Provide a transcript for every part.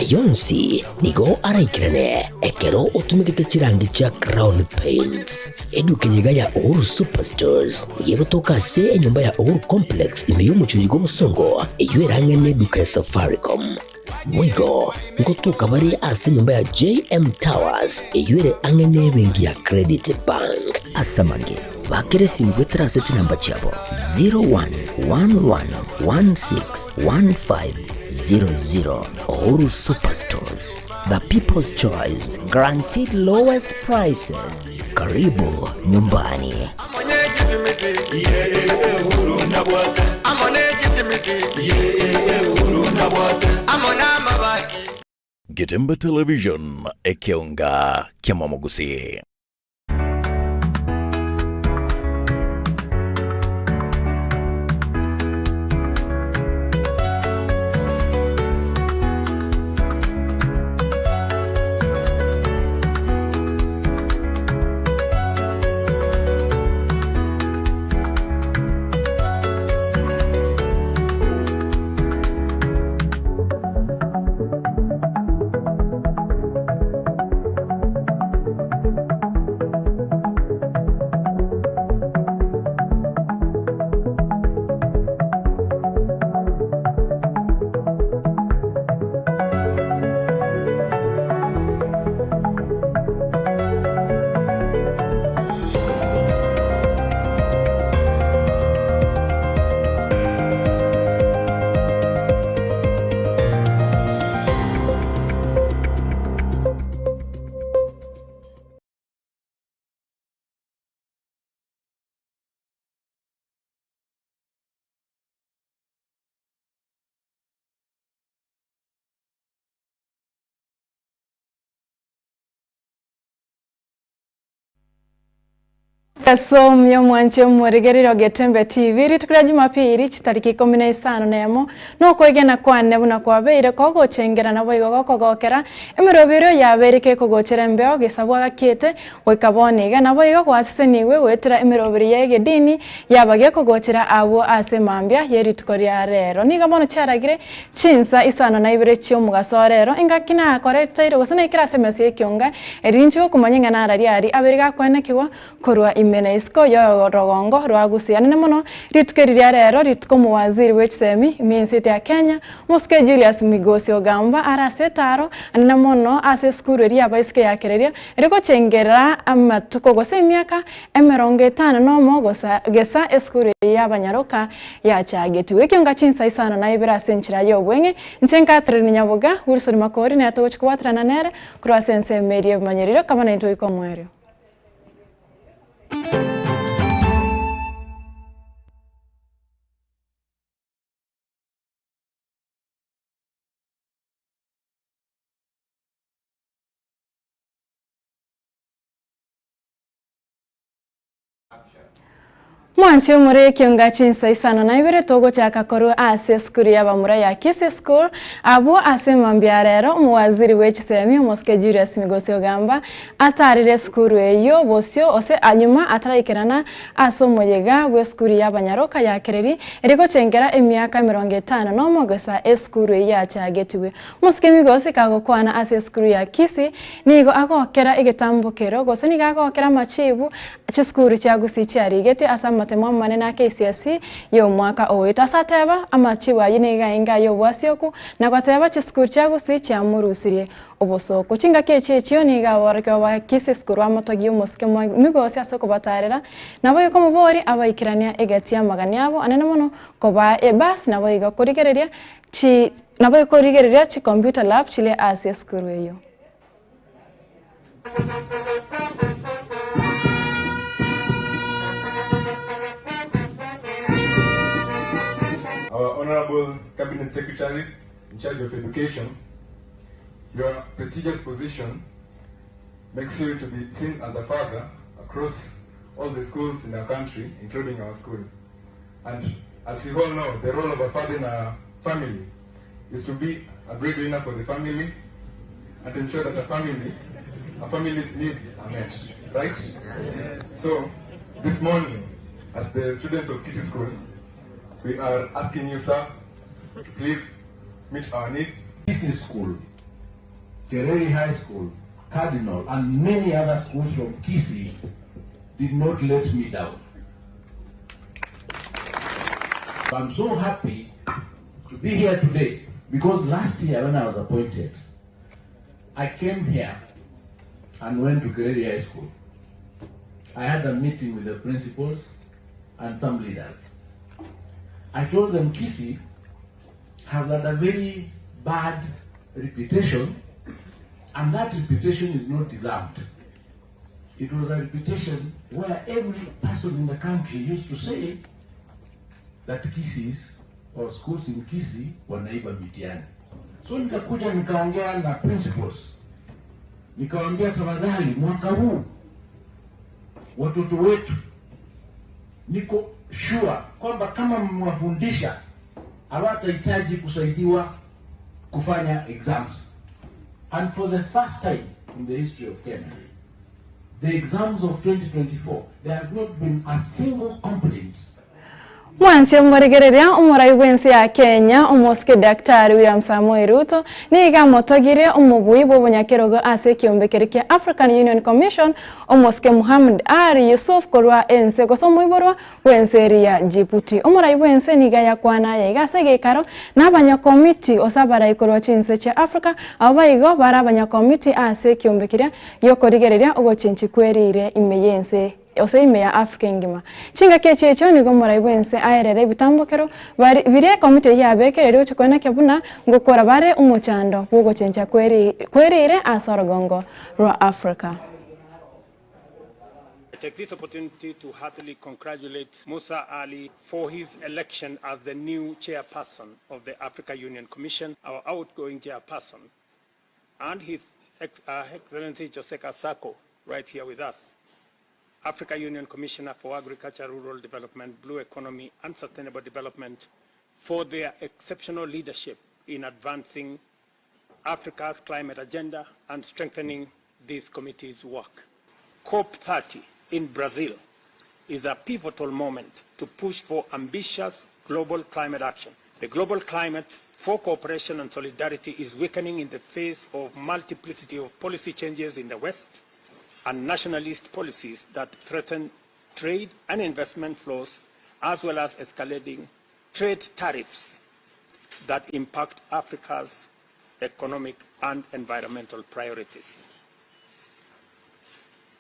Ayio onsi nigo araikerane ekero otumegete chirangi chia Crown Paints. Eduka eye iga ya Uhuru Superstores nigo egotoka ase enyomba ya Uhuru Complex ime y'omochie oyo bw'obosongo eyio erang'ane eduka ya Safaricom. Boigo ngotoka bare ase enyomba ya JM Towers eyio ere ang'e n'ebenki ya Credit Bank. Ase amange, bakera esimi goetera ase chinamba chiabo 0111161500. Uhuru Superstores, the people's choice, guaranteed lowest prices. Karibu nyumbani. Getembe Television, ekeonga ki'amamogusii. Ase omwanche omorigereria o Getembe TV, rituko ria Jumapili chitariki ikomi na isano na emo, nokwegena kwane buna kwabeire kogochengera naboigo gokogokera emerobio yabeire kekogochera embeo gesabwa gakiete goika bono iga naboigo gwasesenigwe goetera emerobio ya egedini yaba gekogochera abwo ase mambia ye rituko ria rero. Nigo bono chiaragire chinsa isano na ibere chiomogaso rero engaki nakoreteire gose naikire ase emesa ya ekionga eri inche gokomanya ng'a narari aria abere gakoenekigwa korwa ime na isiko y'orogongo rwa Gusii. Anene mono rituko eri ria rero rituko omowaziri bwe chisemi ime y'ense ya Kenya Omosike Julius Migosi Ogamba are ase etaro anene mono ase esukuru eria y'abaiseke ya Kereria ere gochengera amatuko gose emiaka emerongo etano nomo gosa gesa esukuru eye y'abanyaroka yachagetigwe. Ekionga chinsa isano na ibere ase enchera y'obweng'e inche Catherine Nyaboga, Wilson Makori nere togochia kobwaterana nere korwa ase ensemo eria ebimanyerire kaba naintwe goika omoerio. Mwanche omore ekionga chinsa isano na ibere togochaka korwa ase esukuru y'abamura ya Kisii School, abwo ase mambia ya rero omowaziri bwe chisemi omosike Julius Migosi Ogamba atarire esukuru eyio bosio ose anyuma ataraikerana ase omoyega bw'esukuru y'abanyaroka ya Kereri eri gochengera emiaka emerongo etano nomo gesa esukuru eyio yachagetigwe. Omosike Migosi kagokwana ase esukuru ya Kisii nigo agokera egetambokero gose nigo agokera amachibu Chisukuru chia Gusii chiarigetie ase amatemo amanene a KCSE y'omwaka ogoeta. Ase ateba, amachibu ayio nigo aenge ay'obwasioku, na goteba chisukuru chia Gusii chiamorusirie obosooku. Chingaki echi echio nigo aborokigwa ba Kisii School bamotogie omosike Migosi ase okobatarera, naboigo komoboria abaikerania egati y'amagani abo anene mono kobaa ebasi naboigo korigereria chi naboigo korigereria chicomputer lab chire ase esukuru eyio. Our Honorable Cabinet Secretary in charge of education, your prestigious position makes you to be seen as a father across all the schools in our country, including our school. And as you all know, the role of a father in a family is to be a breadwinner for the family and to ensure that a family, a family's needs are met, right? Yes. So, this morning, as the students of Kisii School, we are asking you, sir, to please meet our needs. Kisii School Kereri High School, Cardinal, and many other schools from Kisii did not let me down. I'm so happy to be here today because last year when I was appointed, I came here and went to Kereri High School. I had a meeting with the principals and some leaders. I told them Kisii has had a very bad reputation, and that reputation is not deserved. It was a reputation where every person in the country used to say that Kisiis or schools in Kisii wanaiba mitihani. So nikakuja nikaongea na principals, nikawaambia tafadhali, mwaka huu watoto wetu, niko sure kwamba kama mmewafundisha hawatahitaji kusaidiwa kufanya exams. And for the first time in the history of Kenya, the exams of 2024, there has not been a single complaint. Mwanche omorigereria omorai bw'ense ya Kenya omosike Daktari William Samoei Ruto nigo amotogire omobui bwa obonyakerogo ase ekiombe keria kia African Union Commission omosike Mohamed Ali Yusuf korwa ense gose omoiborwa bw'ense eria ya Djibouti. Omorai bw'ense nigo ayakwana aya iga ase egeikaro na abanyakomiti ose abarai korwa chinse chia Africa abwo baigo bare abanyakomiti ase ekiombe keria giokorigereria ogochenchi kwerire ime y'ense ose ime ya Africa engima. Chingaki echi echio nigo omorai bw'ense aerere ebitambokero bari biria ekomiti eyio yabekereire gochia koenekia buna ngokora bare omochando bw'ogochencha kweri kwerire ase orogongo rwa Africa. I take this opportunity to heartily congratulate Musa Ali for his election as the new chairperson of the Africa Union Commission, our outgoing chairperson, and His Ex Excellency Joseka Sako, right here with us, Africa Union Commissioner for Agriculture, Rural Development, Blue Economy, and Sustainable Development, for their exceptional leadership in advancing Africa's climate agenda and strengthening this committee's work. COP30 in Brazil is a pivotal moment to push for ambitious global climate action. The global climate for cooperation and solidarity is weakening in the face of multiplicity of policy changes in the West and nationalist policies that threaten trade and investment flows, as well as escalating trade tariffs that impact Africa's economic and environmental priorities.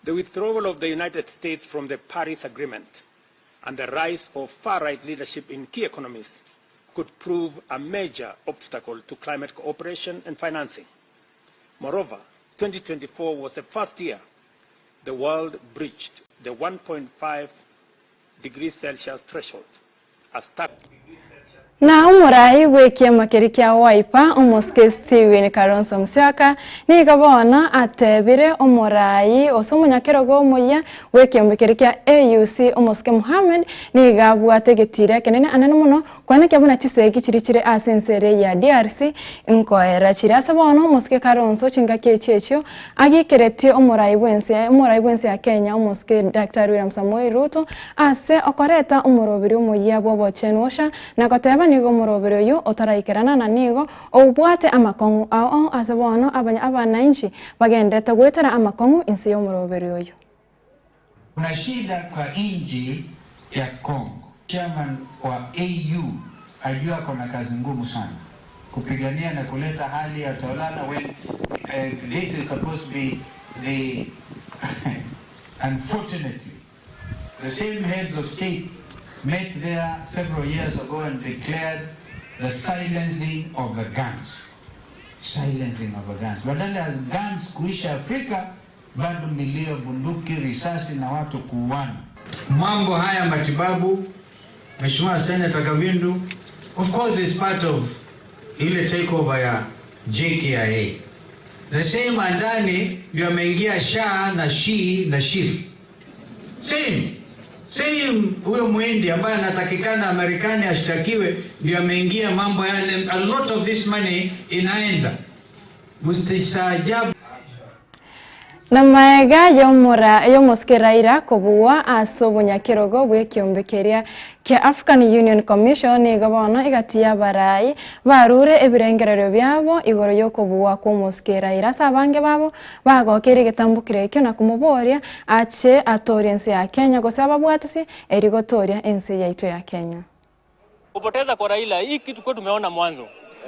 The withdrawal of the United States from the Paris Agreement and the rise of far-right leadership in key economies could prove a major obstacle to climate cooperation and financing. Moreover, 2024 was the first year the world breached the 1.5 degrees Celsius threshold, a stark Na omorai bw'ekiama keria kia Wiper, omosike Stephen Kalonzo Musyoka, nigo bono atebire omorai gose omonyakerogo omoyia bw'ekiombe keria kia AUC omosike Mohammed nigo abwate egetiro ekenene anene mono koenekia buna chisegi chiria chire ase ense ere ya DRC nkoera chire ase bono omosike Kalonzo chingaki echi echio Agikeretie omorai bw'ense omorai bw'ense ya Kenya omosike Daktari William Samoei Ruto ase okoreta omoroberi omoyia bw'obochenu osha na goteba nigo omoroberi oyio otaraikerana na nigo obwate amakong'u ao ao ase bono abanya abanainchi bagenderete goetera amakong'u inse y'omoroberi oyio. Kuna shida kwa nchi ya Congo. Chairman wa AU ajua ako na kazi ngumu sana kupigania na kuleta hali ya utawala when this is supposed to be the unfortunately the same heads of state met there several years ago and declared the silencing of the guns. Silencing of the guns. Badala ya guns kuisha Afrika, bado milio bunduki, risasi na watu kuuana. Mambo haya matibabu, Mheshimiwa Senator Kavindu, of course is part of ile takeover ya JKIA. The same Adani ndio ameingia SHA na SHI na SHIF. Same. Same huyo muhindi ambaye anatakikana Marekani ashtakiwe ndio ameingia mambo yale. A lot of this money inaenda. Msistaajabu. Na maega y'omora y'omosike Raila kobugwa ase obonyakerogo bw'ekiombe keria kia African Union Commission nigo bono egati y'abarai barure ebirengererio biabo igoro y'okobugwa kw'omosike Raila ase abange babo bagokeire egetambokero ekio na komoboria ache atoorie ense ya Kenya gose ababwatisi erio gotoria ense yaito ya Kenya. Kupoteza kwa Raila hii kitu kwa tumeona mwanzo.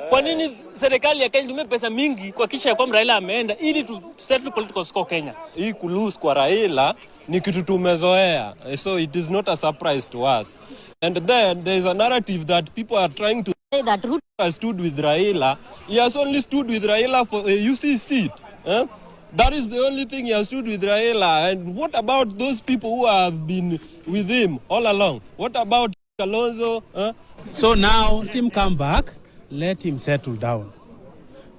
Kwa nini serikali ya Kenya itumie pesa mingi kuhakikisha ya kwamba Raila ameenda ili tu settle political score Kenya? Hii kulose kwa Raila ni kitu tumezoea, so it is not a surprise to us. And then there is a narrative that people are trying to say that Ruto has stood with Raila. He has only stood with Raila for a UC seat. Eh? That is the only thing he has stood with Raila. And what about those people who have been with him all along? What about Kalonzo? Eh? So now, let him come back, let him settle down.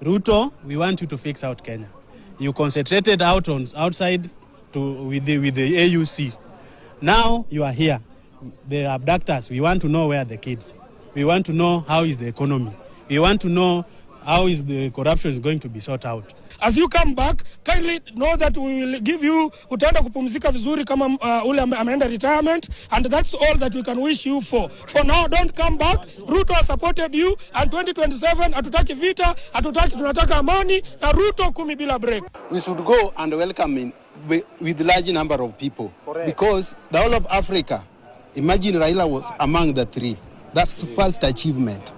Ruto, we want you to fix out Kenya. You concentrated out on outside to with the with the AUC. Now you are here. The abductors, we want to know where the kids. We want to know how is the economy. We want to know how is the corruption is going to be sorted out. As you come back, kindly know that we will give you, utaenda kupumzika vizuri kama ule ameenda retirement and that's all that we can wish you for. For now, don't come back. Ruto has supported you and 2027 hatutaki vita, hatutaki, tunataka amani na Ruto 10 bila break. We should go and welcome him with large number of people. Correct. Because the whole of Africa, imagine Raila was among the three. That's first achievement.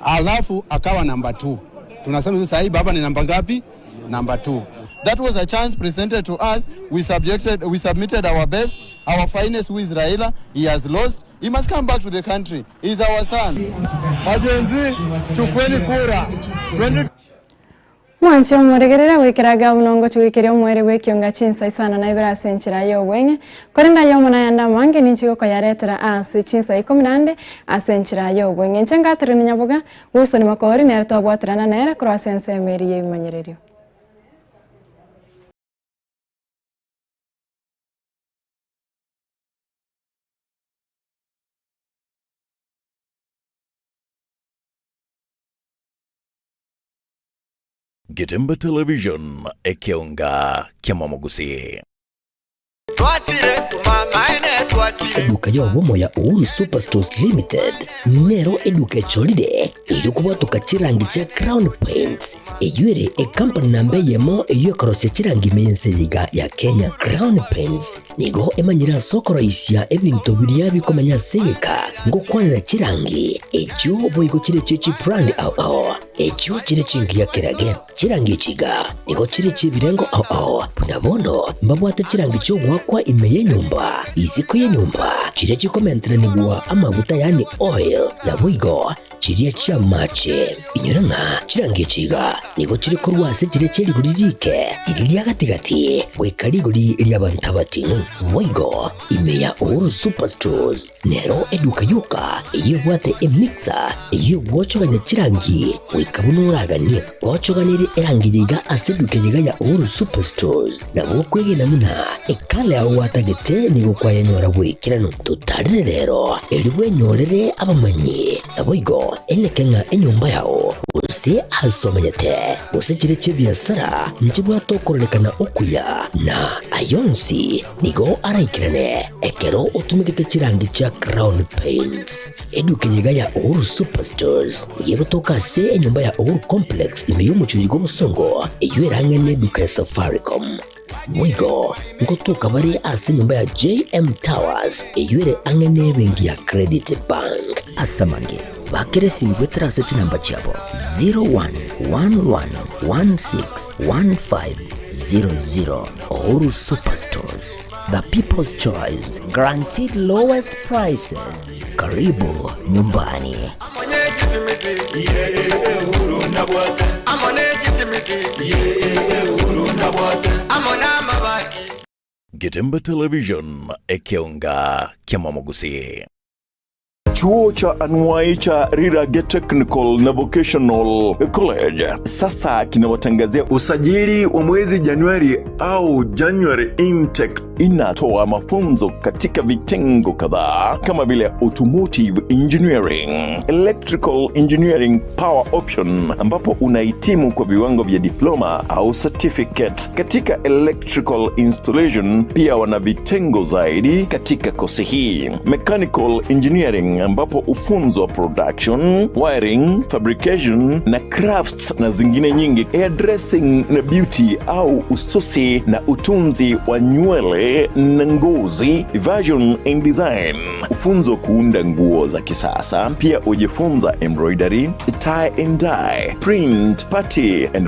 Alafu akawa number 2. Tunasema hivi sasa baba ni namba ngapi? Number 2. That was a chance presented to us. We submitted our best, our finest, who is Raila. He has lost. He must come back to the country. He is our son. Majenzi, chukweni kura. Mwanchi omoregerera gwikira gavunongo chugikire omwere gwekionga chinsa isana na ibere ase enchera ya obweng'e korenda ya omona yanda amange ninchi gokoyaretera ase chinsa 14 ase enchera ya obweng'e inche ngaterania nyaboga Wilson Makori nere twabwaterana nere korwa ase ensemo eri ya ebimanyererio. Getembe Television, ekeonga kia Mwamogusi. Eduka y'obomo ya Uhuru Superstores Limited nero eduka echorire eri okobwatoka chirangi chia Crown Paints eywo ere ecompany namba eyemo eywo ekorosia chirangi ime y'ense eyeiga ya Kenya. Crown Paints nigo emanyire ase okoroisia ebinto biria bikomenya ase egeka ngokwanera chirangi echio boigo chire chie chibrand ao ao echio chire chingiya kerage. Chirangi echi iga nigo chire chi'ebirengo ao ao, buna bono mbabwate chirangi chi'ogoakwa ime y'enyomba, isiko y'enyomba, chiria chikomenteranigwa amaguta yaani oil, naboigo chiria chi'amache. Inyora ng'a chirangi echi iga nigo chire korwa ase chiria chie rigori rike, riria ria gati-gati, goika rigori ri'abanto abating'u. Boigo ime ya Uhuru Superstores Nero eduka yoka eyio ebwate emixer eyio egwochogania chirangi goika buna oraganie. Gwochoganirie erangi yaiga ase eduka eyeiga ya Uhuru Superstores nabo okwegena buna ekala yao gwatagete nigo kwayenyora bw'ekeranu. Totarire rero erio bwenyorere abamanyi naboigo eneke ng'a enyomba yao gose ase omenyete gose chire chi'ebiasara nchibwate okororekana okuya na ayonsi nigo araikerane ekero otumegete chirangi chia Crown Paints. Eduka eye iga ya Uhuru Superstores nigo egotoka ase enyomba ya Uhuru Complex ime y'omochie oyo bw'Obosongo eyio ere ang'e n'eduka ya Safaricom. Boigo ngotoka bare ase enyomba ya JM Towers eyio ere ang'e n'ebenki ya Credit Bank. Ase amange, bakera esimi goetera ase chinamba chiabo 0111161500. Uhuru Superstores, the people's choice, guaranteed lowest prices. Karibu nyumbani. Getembe Television, ekeonga kia Mwamogusi. Chuo cha anuai cha Rirage Technical na Vocational College sasa kinawatangazia usajili wa mwezi Januari au January Intake Inatoa mafunzo katika vitengo kadhaa kama vile automotive engineering, electrical engineering power option, ambapo unahitimu kwa viwango vya diploma au certificate katika electrical installation. Pia wana vitengo zaidi katika kosi hii, mechanical engineering, ambapo hufunzwa production, wiring, fabrication na crafts na zingine nyingi, hairdressing na beauty au ususi na utunzi wa nywele na ngozi, fashion and design, hufunzwa kuunda nguo za kisasa. Pia hujifunza embroidery, tie and dye, print, party and